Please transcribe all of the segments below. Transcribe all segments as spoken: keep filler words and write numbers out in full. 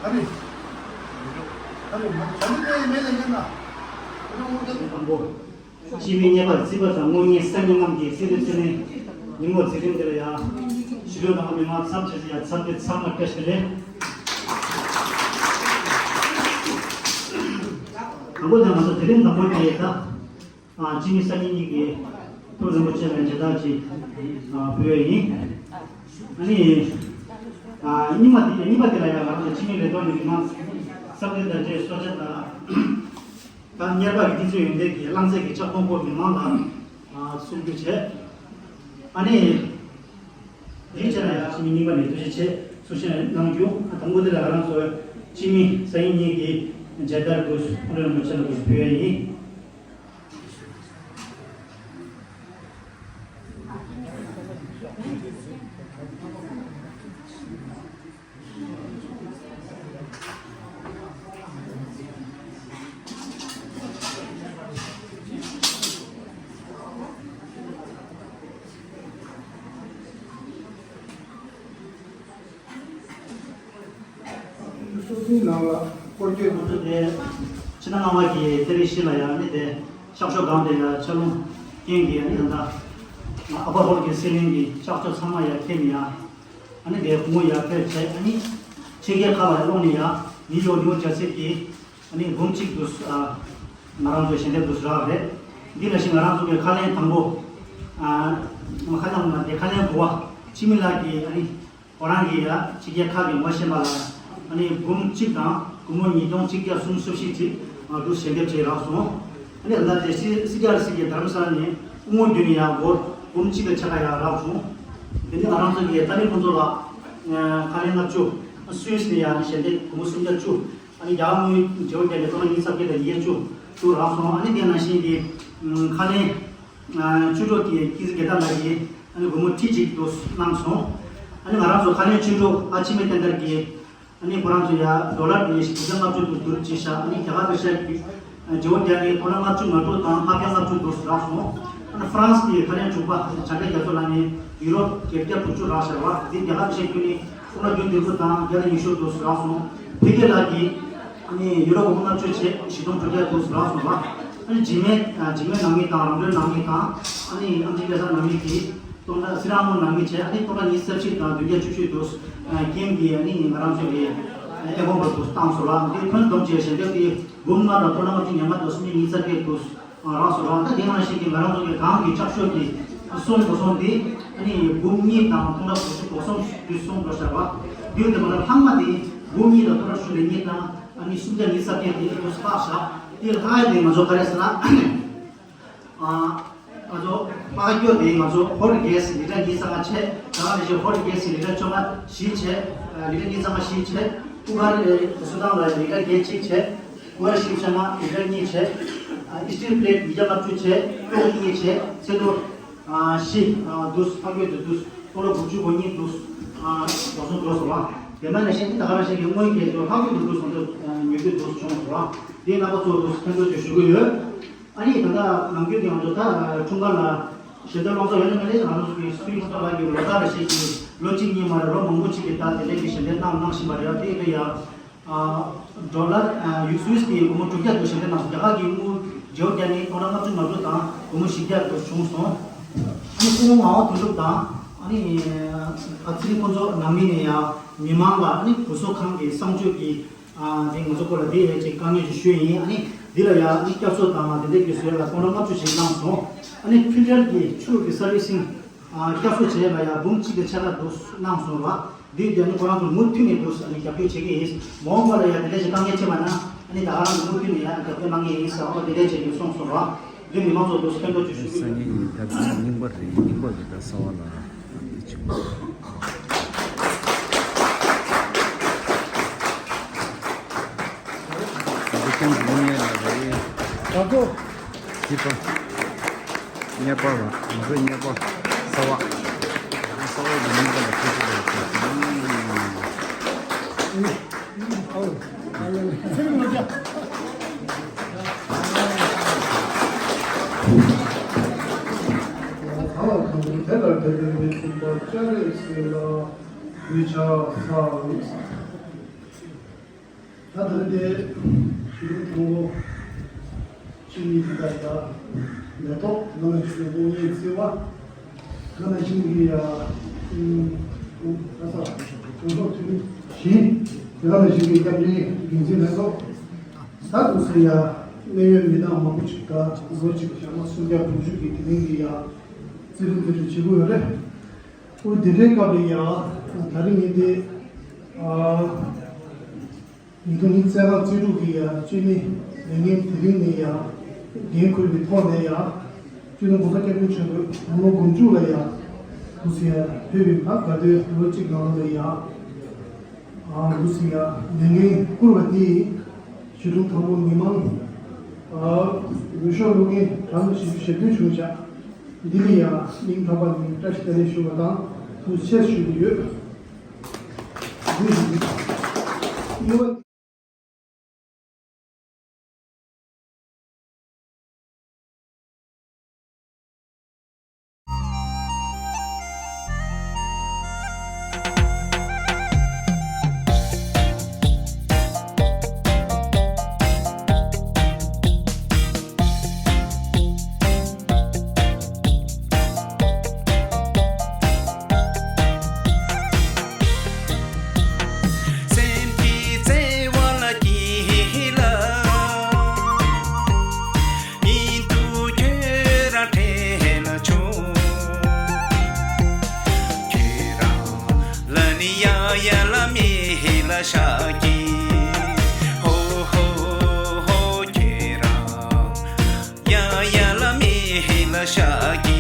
ཨ་རེ། ཨ་རེ། མ་བྱ་མི་དེ་མེད་ལས་ཡིན་ན། ཨ་རེ། འོ་དེ་དང་པོ། སྤྱི་མི་གཉེར་པ་རྩིས་པ་དང་དངོས་གཉེར་སང་ཉིན་གནམ་གྱི་སྲིད་དོན་ཚུལ་ལེན་ཉིན་མོ་འཛིན་རིམ་འདི་ལ་ཡང་ཞི་ལུས་དང་མི་མང་འཚམས་ཆེ་ཡ་འཚམས་འདྲི་ཚང་མ་བཀྲ་ཤིས་བདེ་ལེགས། དང་པོ་དེ་ང་ཚོ་དེ་རིང་དང་པོ་དེ་ད། ཨ། སྤྱི་མི་སང་ཉིན་གཉིས་ཀྱི་ཐུགས་རིན་པོ་ཆེ་ལ་མཇལ་དར་ཅིག་ཨ། ཕུལ་བ་ཡིན། ཨ་ནི། ཨ། གཉིས་པ་དེ་གཉིས་པ་དེ་ལ་ཡང་ང་རང་ཚོ་སྤྱི་མི་ལས་ཐོག་ནས་མི་མང་སྲ་བརྟན་དར་རྒྱས་གསོལ་ཇ་དང་། ད་གཉེར་པ་གི་དུས་ཚོད་ཡོན་ཏན་གྱི་བླང་བྱ་གི་ལྕགས་ཐོག་སྐོར་མི་མང་ལ་ཨ། གསུང་རྒྱུ་བྱས། ཨ་ནི། དེའི་ཆ་ལ་ཡང་སྤྱི་མི་རྙིང་པ་ནས་ཐུགས་རྗེ་ཆེ་གསུང་བཤད་གནང་རྒྱུ། ཨ། དང་པོ་དེ་ལ་ང་རང་ཚོ་སྤྱི་མི་སང་ཉིན་གཉིས་ཀྱི་མཇལ་དར་དུ་ཁོང་རྣམ་པ་ཆེ་ལ་དུ་ཕུལ་བ་ཡིན། སོ་སོའི་ནང་ལ་སྐོར་སྐྱོད་དུ་དེ་ཕྱི་ནང་སྔ་བ་གི་ཏེ་རེ་ཤི་ལ་ཡང་ནི་དེ་ཤག་ཤོག་སྒང་དེ་ཡང་ཆ་རླུང་རྐྱེན་གྱིས་ནི་ད་ལྟ་ཨ་ཕ་ཧོལ་གྱི་སི་ལིང་གི་ལྕགས་ཐོ་ཚང་མ་ཡང་ཁེབས་ནས་ཡང་ཨ་ནི་དེ་སྐུ་ངོ་ཡར་ཕེབས་བྱས། ཨ་ནི་ཕྱི་རྒྱལ་ཁག་ལ་སློང་ནས་ཡང་ནིའུ་ཡོག་ནིའུ་ཇར་སི་གི་ཨ་ནི་འབུམ་གཅིག་དུ་ཨ་ང་རང་ཚོའི་ཞལ་འདེབས་དུ་རག་རེད། འདི་ནང་བཞིན་ང་རང་ཚོ་གི་ཁ་ལན་དང་པོ་ཨ་ཁ་ལན་ན་དེ་ཁ་ལན་གོ་བ་སྤྱི་མི་ལགས་ཀྱིས་ཨ་ནི། ཁོ་རང་གིས་ཡ་ཕྱི་རྒྱལ་ཁག་གི་ངོ་ཤེས་པ་ལ་ཨ་ནི་འབུམ་གཅིག་དང་སྒོར་མོ་ཉིས་སྟོང་གཅིག་བརྒྱ་སུམ་ཅུ་སོ་བཞི་ཅིག་ང་ཚོ་ཞལ་འདེབས་བྱས་རག་སོང་། ཨ་ནི་ད་ལྟ་དེ་སི་སི་ཀ་ཨར་སི་གི་དྷ་རམ་ས་ལ་ནས་སྐུ་ངོ་བརྒྱུད་ནས་ཡ་སྒོར་འབུམ་གཅིག་དང་ཕྱེད་ཀ་ཡ་རག་སོང་། དེ་ནི་ང་རང་ཚོ་གི་ཏཱ་ལའི་ཕུན་ཚོགས་ལགས་ཁ་ལན་ལྔ་བཅུ་སུད་སི་ནས་ཡ་ཞལ་འདེབས་སྒོར་མོ་སུམ་བརྒྱ་བཅུ། ཨ་ནི་རྒྱ་གར་དངུལ་བརྗེ་པོ་བརྒྱབ་ནས་སྟོང་ཕྲག་ཉི་ཤུ་རྩ་བརྒྱད་དང་ཉི་ཤུ་བཅུ་ལགས་སོང་། ཨ་ནི་དེ་ནང་བཞིན་གྱི་ཁ་ལན། ཆོས་གྲོགས་ཀྱི་ཀི་ཟི་དགེ་ལྡན་ལགས་ཀྱིས་ཨ་ནི་སྒོར་མོ་ཁྲི་གཅིག་དུ་གནང་སོང་། ཨ་ནི་ང་རང་ཚོ་ཁ་ལན་ཆོས་གྲོགས་ཨ་ཆི་མེ་བསྟན་དར་གྱིས་ཨ་ནི་ཁོ་རང་ཚོ་ཡ་ཌོ་ལར་དེ་དགུ་བརྒྱ་ལྔ་བཅུ་དུ་བསྡུར་བྱས་ཤག་ཨ་ནི་རྒྱ་གར་པེ་ཤ་བརྗེ་པོ་བརྒྱབ་ནས་སྟོང་ཕྲག་ལྔ་བཅུ་ང་དྲུག་དང་ལྔ་བརྒྱ་ལྔ་བཅུ་དུ་རག་སོང་། ཨ་ནི་ཧྥ་རན་སི་གི་ཁ་ལན་དྲུག་པ་བྱམས་པའི་རྒྱ་མཚོ་ལགས་ནས་ཡུ་རོ་བརྒྱད་བརྒྱ་དྲུག་ཅུ་རག་ཤག་པ་འདི་རྒྱ་གར་པེ་ཤ་བརྒྱུད་ནས། ཁོང་ལ་རྒྱུན་དུས་ཚོད་དང་བརྒྱ་དང་ཉི་ཤུ་དུ་རག་སོང་། ཕི་ཀེ་ལགས་ཀྱིས་ཨ་ནི་ཡུ་རོ་སྒོར་མོ་ལྔ་བཅུ་བྱས་བཞི་སྟོང་དྲུག་བརྒྱ་དུ་རག་སོང་བ། ཨ་ནི་འཇིགས་མེད་ཨ་འཇིགས་མེད་ནང་མི་དང་རང་གྲོལ་ནང་མི་དང་ཨ་ནི་ཨམ་ཆི་སྐལ་བཟང་ནང་མི་གིས་སྟོང་ཕྲག་སི་ར་མོ་ནང་མི་བྱས་ཨ་ནི་སྟོང་ཕྲག་ཉི་ཤུ་རྩ་བཞི་དང་བདུན་བརྒྱ་བཅུ་བཞི་དུ་ཀེམ་གྱིས་ཨ་ནི་ང་རང་ཚོ་གི་ཨེ་ཧོམ་པར་དུ་བཏང་སོང་བ། འདི་ཁོང་བསྡོམས་བྱས་ཞལ་འདེབས་དེ་འབུམ་ལྔ་དང་སྟོང་ཕྲག་ལྔ་བཅུ་ཉེར་ལྔ་དང་སུམ་བརྒྱ་ཉི་ཤུ་རྩ་བརྒྱད་དུ། རག་སོང་ར། ད་དེ་ནང་བཞིན་གྱི་ང་རང་ཚོ་གི་གང་གི་ལྕགས་ཤོག་གི་སོང་གོ་སོང་དེ་ཨ་ནི་འབུམ་གཉིས་དང་སྟོང་ཕྲག་དགུ་བཅུ་གོ་གསུམ་དུ་སོང་འགྲོ་ཤག་པ། དུས་དེ་མ་ལ་ལྷག་མ་དེ་འབུམ་གཉིས་དང་སྟོང་ཕྲག་བཅུ་ལས་གཉིས་དང་ཨ་ནི་སུམ་བརྒྱ་ཉི་ཤུ་རྩ་བརྒྱད་དེ་དུ་སྤག་ཤག་དེ་ལྷག་དེ་ང་ཚོ་ག་རེ་ཟེར་ན། ང་ཚོ་སྤག་རྒྱུ་དེ་ང་ཚོ་ཧོ་ཊི་གེ་སི་ལི་ཊར་ཉི་ཤུ་རྩ་ལྔ་བྱས། ད་ག་ནང་བཞིན་ཧོ་ཊི་གེ་སི་ལི་ཊར་བཅོ་ལྔ་བཞི་བྱས། ལི་ཊར་ཉི་ཤུ་རྩ་ལྔ་བཞི་བྱས། ཀུ་ཀར་བཟོ་སྟངས་ལ་ལི་ཊར་བརྒྱད་གཅིག་བྱས། ཀུ་ཀར་བཞི་བྱས་ན་ལི་ཊར་གཉིས་བྱས། ཨིས་ཊིལ་པི་ལེ་ཊི་ཉིས་བརྒྱ་ལྔ་བཅུ་བྱས། ཀྲོ་གཉིས་བྱས། ཚེ་ཐོ་བཞི་དུས་ཧ་གོ་དུས་དུས་ཀྲོ་ལོ་དགུ་བཅུ་གོ་གཉིས་དུས་བཟོ་སོང་འགྲོ་སོང་བ། དེ་མ་ནང་བཞིན་ད་ག་ནང་བཞིན་གྱི་དངུལ་གྱི་དུས་ཧ་གོ་དུས་དུས་བཟོ་འདོད་ཉོ་རྒྱུ་དུས་བྱུང་སོང་བ། དེ་རྣམ་པ་ཚོ་དུས་ཕན་ཐོགས་ཅིག་ཞུ་གི་ཡོད། ཨ་ནི་ད་ལྟ་ནམ་རྒྱུན་དེ་ང་ཚོ་ད་འཁྲུངས་སྐར་ལ་ཞལ་འདེབས་སློང་ས་ཡོད་ན་མེད་ན་ང་ཚོ་གི་སུད་སི་ས་ལ་གི་ལོ་ལྟར་རེ་བཞིན་གྱི་ལོ་གཅིག་གཉིས་མ་རེད་ལོ་མང་པོ་ཅིག་གི་ད་དེ་འདྲའི་གི་ཞལ་འདེབས་གནང་གནང་བཞིན་པ་རེད། དེ་ཡིན་དུས་ཡ་ཌོ་ལར་ཡུ་སུད་སི་གི་སྒོར་མོ་དྲུག་བརྒྱ་དུ་ཞལ་འདེབས་གནང་སོང་། རྒྱ་གར་གི་དངུལ་བརྗེ་པོ་བརྒྱབ་ནས་སྟོང་ཕྲག་ལྔ་བཅུ་ང་དྲུག་དང་སྒོར་མོ་བཞི་བརྒྱ་དུ་བྱུང་སོང་། ཨ་ནི་སྐུ་ངོ་ངག་དབང་དོན་གྲུབ་དང་ཨ་ནི་ཨ་ཚེ་རིང་ཕུན་ཚོགས་ནང་མི་ནས་ཡ་མི་མང་ལ་ཨ་ནི་བུ་གསོ་ཁང་གི་གསང་སྤྱོད་ཀྱི། ཨ་འདི་ང་ཚོ་སྐོར་ལ་འདི་ཡས་ཅིག་དཀའ་ངལ་ཅིག་ཞུས་ཡིན། ཨ་ནི་འདི་ལ་ཡ་ཨ་ནི་སྐྱབས་གསོ་དང་དེ་འདྲས་ཀྱི་བཟོས་ལ་སྟོང་ཕྲག་ལྔ་བཅུ་ཞིག་གནང་སོང་། ཨ་ནི་ཕི་ལི་ཊར་གྱི་ཆུ་གི་སར་བི་སིང་ཨ་སྐྱབས་གསོ་བྱས་ལ་ཡ་འབུམ་གཅིག་དང་ཕྱེད་ཀ་འདུག་གནང་སོང་བ། འདི་ཡ་ཨ་ནི་ཁོ་རང་ཚོ་མུ་མཐུད་ནས་འདུག་ཨ་ནི་རྒྱབ་སྐྱོར་བྱེད་ཀྱི་ཡིན། མ་འོངས་པ་ལ་ཡ་དེ་འདྲས་ཀྱི་དཀའ་ངལ་འཕྲད་པ་ན་ཨ་ནི་ད་ག་རང་གི་མུ་མཐུད་ནས་ཡ་རྒྱབ་སྐྱོར་གནང་གི་ཡིན་ཟེར་བ་དེ་འདྲས་བྱས་ནས་གསུངས་སོང་བ། འདི་མི་མང་ཚོ་འདུག་ཕན་ཐོགས་ཅིག་ཞུ་གི་ཡོད། སང་ཉིན་ཉིན་ཐབས་རྙིང་པ་རེད། རྙིང་པ་གི་ད་གསར་བ་ལ་འདི་བྱུང་། ད་ཁྱོད་ངོ་ཉེ་ལ་རེད། ད་ཁོ། སྐྱིད་པ། ཉེ་པ་ལ་ང་ཚོའི་ཉེ་པ་གསར་བ། གསར་བ་གི་རྙིང་པ་ལ་ཐུགས་རྗེ་ཆེ། ཨ་ཨོ། ཨ་ལེ་ལེ། ད་ལ་དང་དེ་ལ་དེ་ལས་མི་ཐུབ་པ་ཅ་རེ་སྲིད་ལ་གུས་ཕྱག་འཚལ། ད་ལྟ་དེ་ཞུ་དོན་དང་པོ་ཆོས་ཉིད་འདི་དག་ཡ་མེ་ཏོག་ང་ལ་ཞུ་དོན་ཉིད་བརྩི་བ། ང་ལ་ཞིང་གི་ཡ་ཨ་ས་གོང་ས་ཐོན་བཞིན་ང་ལ་ཞིང་གི་སྐྱབས་འགྲན་འགན་འཛིན་ལྷན་ཚོགས། ད་དུང་སེ་ཡ་གནད་ཡོད་མི་སྣ་མང་པོ་ཅིག་ག་བཟོ་ཅིག་བྱ་ན་སུམ་བརྒྱ་དྲུག་ཅུ་གི་དེ་རིང་གི་ཡ་རྩིས་རིམ་དེ་ཚོ་བྱེད་དགོས་ཡོད་རེད། ཨོ་དེ་འདྲའི་སྐབས་ལ་ཡ་ད་རིང་ངས་དེ་ཨ་ཉིས་སྟོང་ཉི་ཤུ་རྩ་ལྔ་རྩིས་དྲུག་གི་ཡ་བཅུ་གཉིས་ལས་འགན་དེ་རིང་ནས་ཡ་འགན་འཁུར་བའི་ཐོག་ནས་ཡ་སྤྱི་ནོར་༸གོང་ས་༸སྐྱབས་མགོན་ཆེན་པོས་དགུང་ལོ་དགུ་བཅུ་ལ་ཡ་དུ་སེ་ཡ་ཕེབས་པའི་ད་ག་དུས་ལོ་གཅིག་ནང་ལ་ཡ། ཨ་འདུག་སེ་ཡ་ལས་འགན་བསྐུར་བ་དེ་ཞུ་དོན་དང་པོ་མི་མང་ཨ་འོས་ཤོག་བླུག་མཁན་གྲངས་ཉི་ཤུ་ཞེ་བདུན་བྱུང་བཞག་འདི་ལ་ཡ་སྙིང་ཐག་པ་ནས་བཀྲ་ཤིས་བདེ་ལེགས་ཞུ་བ་དང་ཐུགས་རྗེ་ཆེ་ཞུ་གི་ཡོད། འདི་ཞུ་གི་གཉིས་པ། སེམས་ཀྱི་བརྩེ་བ་ལ་སྐྱིད་ལ། ཉིད་དུ་ཁྱོད་རང་འཕྲད་ལ་བྱུང་། ཁྱེད་རང་ལ་ནི་ཡ་ཡ་ལ་མེ་ཧེ་ལ་ཤ་ཀི། ཧོ་ཧོ་ཧོ་ཁྱེད་རང་ཡ་ཡ་ལ་མེ་ཧེ་ལ་ཤ་ཀི།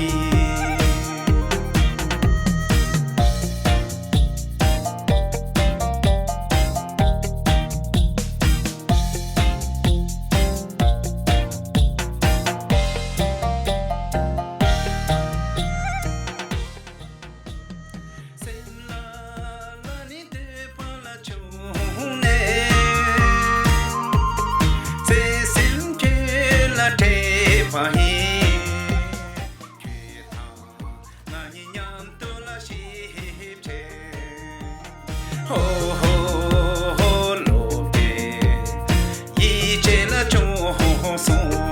སེམས་ལ་ལ་ནི་འདོད་པ་ལ་བྱུང་ནས། བརྩེ་སེམས་ཁྱོད་ལ་སྤྲད་པ་ཡིན། ཁྱེད་དང་ང་གཉིས་མཉམ་དུ་ལ་ཞིབ་ཕྲ། ཧོ་ཧོ་ཧོ་ལོ་ཀེ་ཡིད་ཆེས་ལ་བྱུང་སོང་།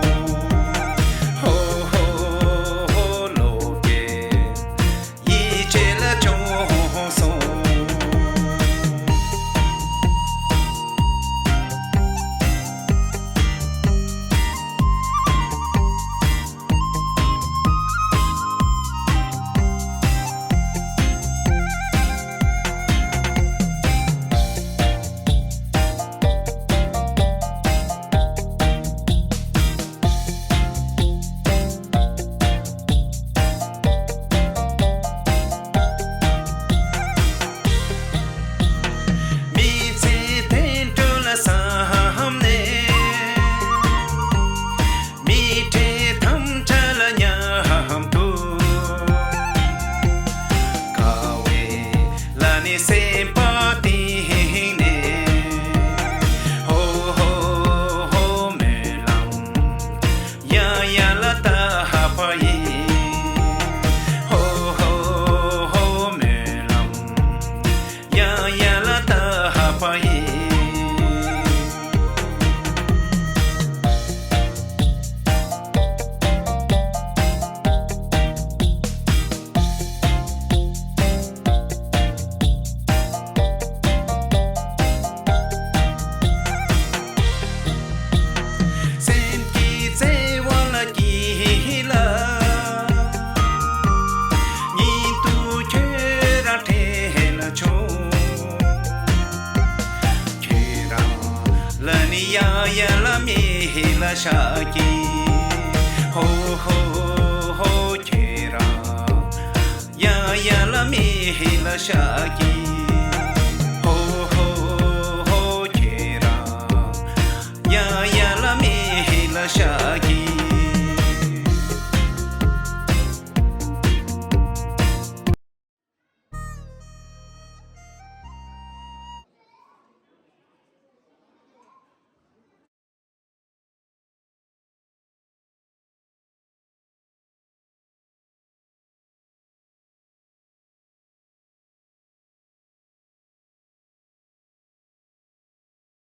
ཧོ་ཧོ་ཧོ་ལོ་ཀེ་ཡིད་ཆེས་ལ་བྱུང་སོང་། མི་ཚེ་བདེ་འགྲོ་ལ་བསམ་ནས། མི་གྲལ་ཐམས་ཅད་ལ་མཉམ་དུ། དགའ་བའི་ལ་ནི་སེམས་པ་གཏིང་ནས། ཧོ་ཧོ་ཧོ་སྨོན་ལམ་ཡ་ཡ་ལ་བཏབ་པ་ཡིན། ཧོ་ཧོ་ཧོ་སྨོན་ལམ་ཡ་ཡ་ལ་བཏབ་པ་ཡིན། སེམས་ཀྱི་བརྩེ་བ་ལ་སྐྱིད་ལ། ཉིད་དུ་ཁྱོད་རང་འཕྲད་ལ་བྱུང་། ཁྱེད་རང་ལ་ནི་ཡ་ཡ་ལ་མེ་ཧེ་ལ་ཤ་ཀི། ཧོ་ཧོ་ཧོ་ཁྱེད་རང་ཡ་ཡ་ལ་མེ་ཧེ་ལ་ཤ་ཀི།